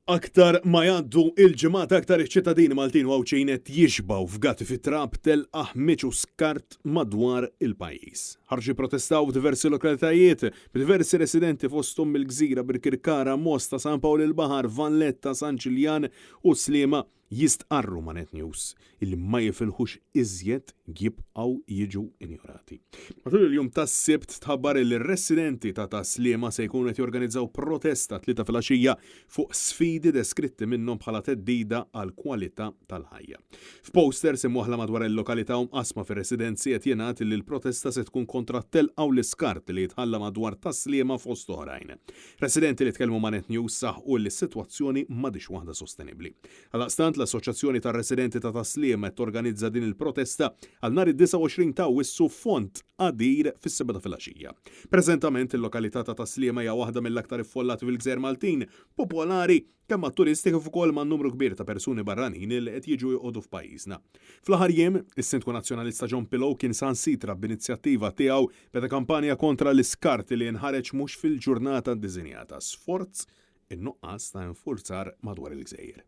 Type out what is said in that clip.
Aktar ma jgħaddu il-ġimgħat aktar iċ-ċittadini Maltin u Għawdxin qed jixbgħu fgati fit-trab, telqa, ħmieġ u skart madwar il-pajjiż. Ħarġu jipprotestaw f'diversi lokalitajiet, b'diversi residenti fosthom mill-Gżira, Birkirkara, Mosta, San Pawl il-Baħar, Valletta, San Ġiljan u Sliema jistqarru ma' Net News illi ma jifilħux iżjed jibqgħu jiġu injorati. Matul il-jum tas-Sibt tħabbar illi r-residenti ta' Tas-Sliema se jkunu qed jorganizzaw protesta t-Tlieta filgħaxija fuq sfidi deskritti minnhom bħala theddida għall-kwalità tal-ħajja. F'posters imwaħħla madwar il-lokalità u mqassma fir-residenzi qed jingħad illi l-protesta se tkun kontra t-telqa u l-iskart li jitħalla madwar Tas-Sliema fost oħrajn. Residenti li tkellmu ma' Net News saħqu li s-sitwazzjoni m'għadhiex waħda sostenibbli. Għaldaqstant, l-Assoċjazzjoni tar-Residenti ta' Tas-Sliema qed torganizza din il-protesta għal nhar id-29 ta' Awwissu f'Font Għadir fis-sebgħa ta' filgħaxija. Preżentament, il-lokalità ta' Tas-Sliema hija waħda mill-aktar iffollati fil-gżejjer Maltin, popolari kemm mat-turisti kif ukoll ma' numru kbir ta' persuni barranin li qed jiġu joqogħdu f'pajjiżna. Fl-aħħar jiem, is-Sindku Nazzjonalista John Pillow kien sansitra b'inizjattiva tiegħu beda kampanja kontra l-iskart li jinħareġ mhux fil-ġurnata ddisinjata, sforz in-nuqqas ta' infurzar madwar il-gżejjer.